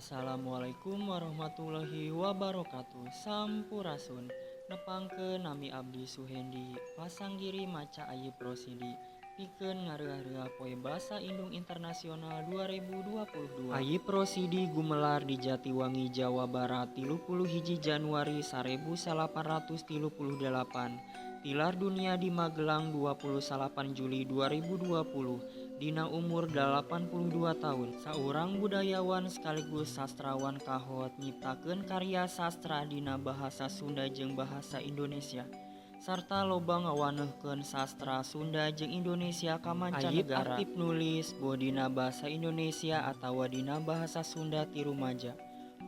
Assalamualaikum warahmatullahi wabarakatuh. Sampurasun. Nepangkeun, nami abdi Suhendi, pasanggiri maca Ayip Rosidi pikeun ngareuah-reuah Poe Basa Indung Internasional 2022. Ayip Rosidi gumelar di Jatiwangi, Jawa Barat, 31 Januari 1838, tilar dunia di Magelang 28 Juli 2020 dina umur 82 tahun. Saurang budayawan sekaligus sastrawan kahot, nyiptakeun karya sastra dina bahasa Sunda jeung bahasa Indonesia sarta loba ngawanehkeun sastra Sunda jeung Indonesia ka mancanegara. Ayip aktif nulis boh dina bahasa Indonesia atawa dina bahasa Sunda ti rumaja.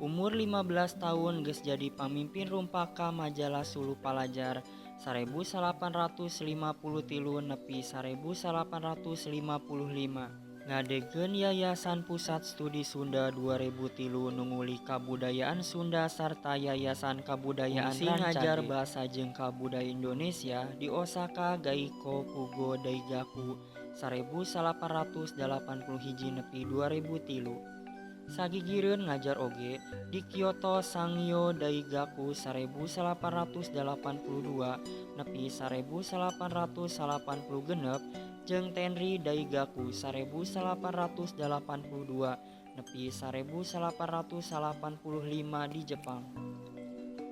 Umur 15 tahun geus jadi pamimpin rumpaka majalah Suluh Palajar 1853 nepi 1855. Ngadegkeun Yayasan Pusat Studi Sunda 2003 nu ngulik kabudayaan Sunda sarta Yayasan Kabudayaan. Kungsi ngajar basa jeung kabudayaan Indonesia di Osaka Gaikokugo Daigaku 1881 nepi 2003. Sagigireun ngajar oge di Kyoto Sangyo Daigaku 1882 nepi 1886 jeung Tenri Daigaku 1882 nepi 1885 di Jepang.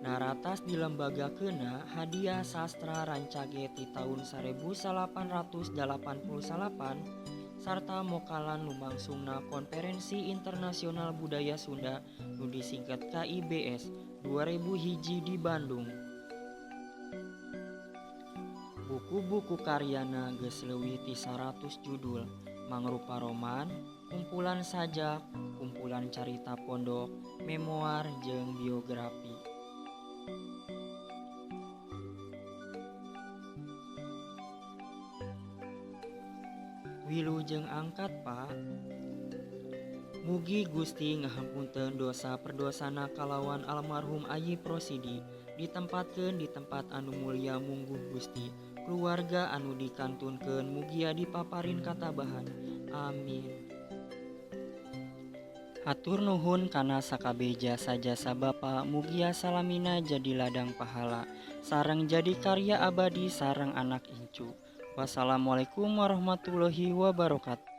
Naratas dilembagakeunna Hadiah Sastra Rancage ti taun 1888 sarta mokalan lumangsungna Konferensi Internasional Budaya Sunda nu disingkat KIBS 2001 di Bandung. Buku-buku karyana geus leuwih ti 100 judul, mangrupa roman, kumpulan sajak, kumpulan carita pondok, memoar jeung biografi. Wilujeng angkat, Pak. Mugi Gusti ngahampunten dosa perdosana kalawan almarhum Ayip Rosidi, ditempatkeun di tempat anu mulia mungguh Gusti. Keluarga anu dikantunkeun mugia dipaparin katabahan. Amin. Hatur nuhun kana sakabeh jasa-jasa Bapa, mugia salamina jadi ladang pahala sareng jadi karya abadi sareng anak incu. Wassalamualaikum warahmatullahi wabarakatuh.